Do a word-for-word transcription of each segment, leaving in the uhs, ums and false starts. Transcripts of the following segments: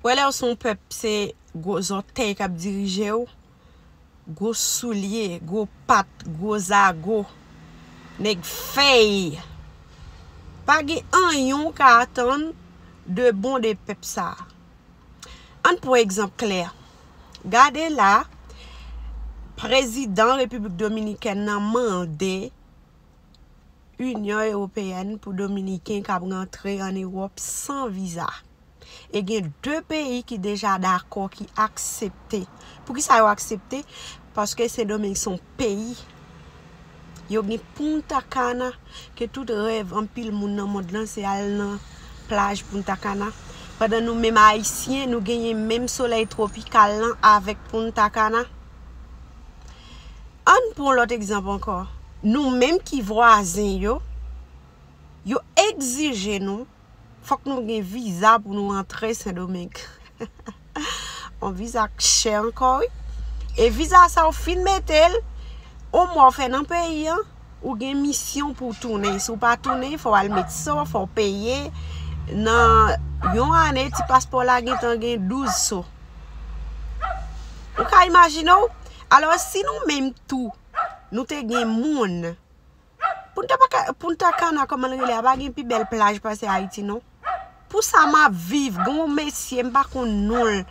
Ou wè lè w se yon pèp, se gwo zòtèy k ap dirije w, gwo soulye, gwo pat, gwo zago, nèg fèy. Pa gen anyen w ka atann de bon de pèp sa a. Ann pran egzanp klè. Gade la, prezidan Repiblik Dominikèn nan mande Inyon Ewopeyèn pou Dominiken k ap rantre ann Ewòp san viza. E gen de peyi ki deja dakò, ki aksepte. Poukisa yo aksepte? Paske Sendomeng se yon peyi. Yo gen Punta Cana, ke tout rèv anpil moun nan mond lan se al nan plaj Punta Cana. Pandan nou menm Ayisyen, nou genyen menm solèy twopikal lan avèk Punta Cana. Ann pran yon lòt egzanp ankò. Nou menm ki vwazen yo, yo egzije nou, fòk nou gen viza pou nou antre Sendomeng. Yon viza k chè ankò, wi. E viza sa, ou fin mete l, yon mwa w fè nan peyi an, ou gen misyon pou w tounen. Si w pa tounen, fò w al met so, fò w peye. Nan yon ane, ti paspò la gentan gen douz so. Ou ka imajine w? Alò, si nou menm tou, nou te gen moun, Punta Paca-, Punta Cana, kòman l rele a, pa gen pi bèl plaj pase Ayiti, non. Pou sa m ap viv, gen yon mesye, m pa konn non l.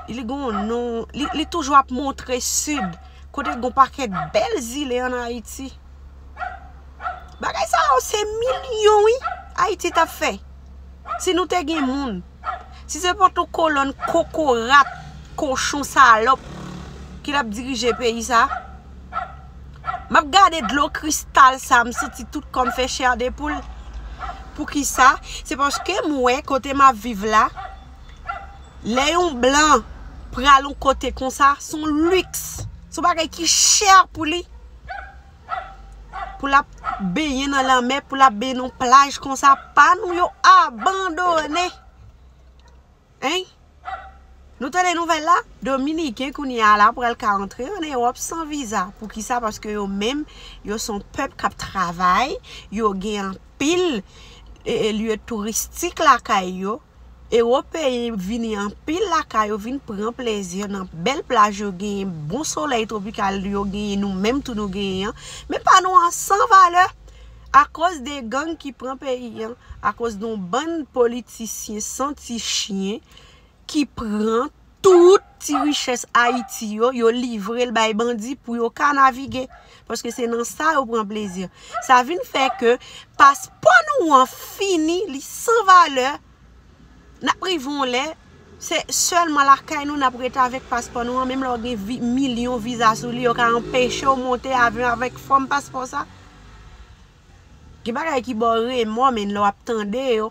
Li gen yon non, li, li toujou ap montre sid, kote gen yon pakèt bèl zile ann Ayiti. Bagay sa yo, se milyon, wi, Ayiti t ap fè. Si nou te gen moun, si se pa t yon kolonn kokorat, kochon, salòp ki t ap dirije peyi sa, m ap gade dlo kristal sa, m santi tout kò m fè chè de poul. Poukisa? Se paske m wè kote m ap viv la, lè yon blan pral yon kote konsa, se yon liks. Se yon bagay ki chè pou li. Pou l ap benyen nan lanmè, pou l ap benyen nan plaj konsa, pa nou yo abandone. Hein? Nou tande nouvèl la? Dominiken kounye a la pral ka antre ann Ewòp san viza. Poukisa? Paske yo menm, yo se yon pèp k ap travay, yo gen anpil, e, e, lye touristik lakay yo. Ewopeyen vini anpil lakay yo, vin pran plezi nan bèl plaj yo genyen, bon solèy twopikal yo genyen, nou menm tou nou genyen an. Men pa nou an san valè akoz de gang ki pran peyi an, akoz de yon bann politisyen santi chen ki pran tout ti richès Ayiti yo, yo livre l bay bandi pou yo ka navige. Paske se nan sa yo pran plezi. Sa vin fè ke paspò nou an fini, li san valè. N ap rive yon lè, se sèlman lakay nou n ap rete avèk paspò nou an, menm lè w gen vi-, milyon viza sou li, yo ka anpeche w monte avyon avèk fòm paspò sa. Gen bagay ki ba w remò, men lè w ap tande yo.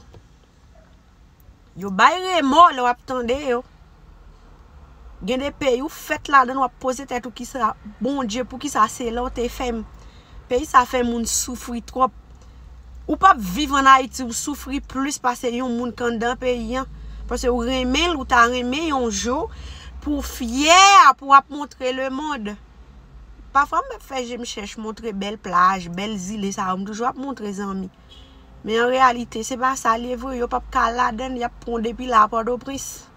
Yo bay remò lè w ap tande yo. Gen de peyi ou fèt ladan l, w ap poze tèt ou kisa, Bondye, poukisa se la w te fè m? Peyi sa fè moun soufri twòp. Ou p ap viv ann Ayiti, ou soufri plis pase yon moun k anndan peyi an. Paske ou renmen l, ou ta renmen yon jou pou w fyè, pou w ap montre lemonn. Pafwa m ap fè je m chèch montre bèl plaj, bèl zile sa yo, m toujou ap montre zanmi. Men an reyalite, se pa sa l ye vre, yo p ap ka ladan l, y ap pran w depi la a Pòtoprens.